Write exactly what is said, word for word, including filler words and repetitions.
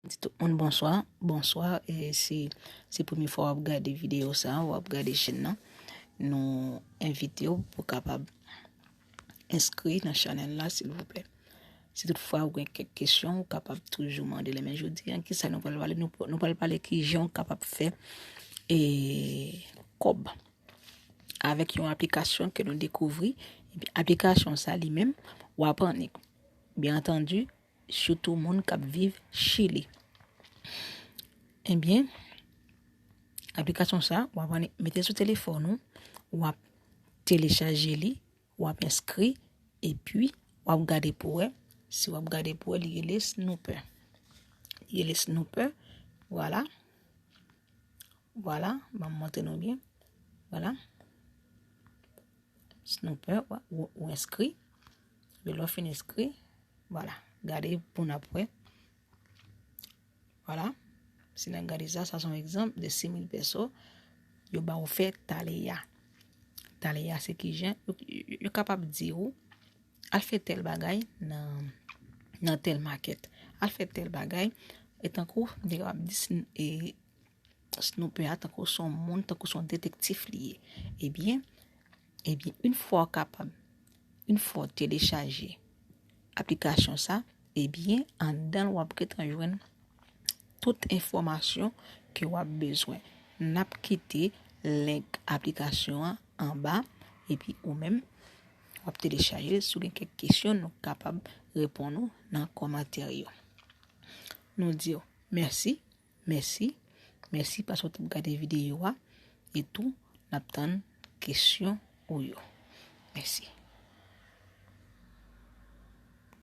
Di tout moun bonswa. Bonswa. E si se premye fwa w ap gade videyo sa, w ap gade chèn nan, nou envite w pou w kapab enskri nan chanèl la, silvouplè. Si toutfwa ou gen kèk kesyon, ou kapab toujou mande l. Men jodi a, kisa nou pral pale? Nou, nou pral pale kijan ou kapab fè e kòb avèk yon aplikasyon ke nou dekouvri. Epi aplikasyon sa li menm, w ap annik. Byen antandi, sitou moun k ap viv Chili. Ebyen, aplikasyon sa, w ap annik mete sou telefòn ou, w ap telechaje li, w ap enskri, epi w ap gade pou wè. Si w ap gade pou wè, li rele Snooper. Li rele Snooper, vwala. Vwala, m ap montre nou byen. Vwala. Snooper, w, w, w enskri. Epi lè w fin enskri, vwala. Gade pou n ap wè. Vwala. Si n ap gade sa, sa se yon egzanp de sis mil peso. Yo ba w fè taleya. Taleya se kijan? Yo, yo, yo kapab di w, al fè tèl bagay nan, nan tèl makèt. Al fè tèl bagay. E tankou, m te kapab di, e, Snooper a, tankou se yon moun, tankou se yon detektif li ye. Ebyen, ebyen, yon fwa w kapab, yon fwa w telechaje aplikasyon sa, ebyen, anndan l w ap gentan jwenn tout enfòmasyon ke w ap bezwen. N ap kite link aplikasyon an anba, epi ou menm, w ap telechaje l. Si w gen kèk kesyon, nou kapab reponn ou nan kòmantè yo. Nou di w mèsi, mèsi, mèsi paske w t ap gade videyo a, e tou, n ap tann kesyon ou yo. Mèsi.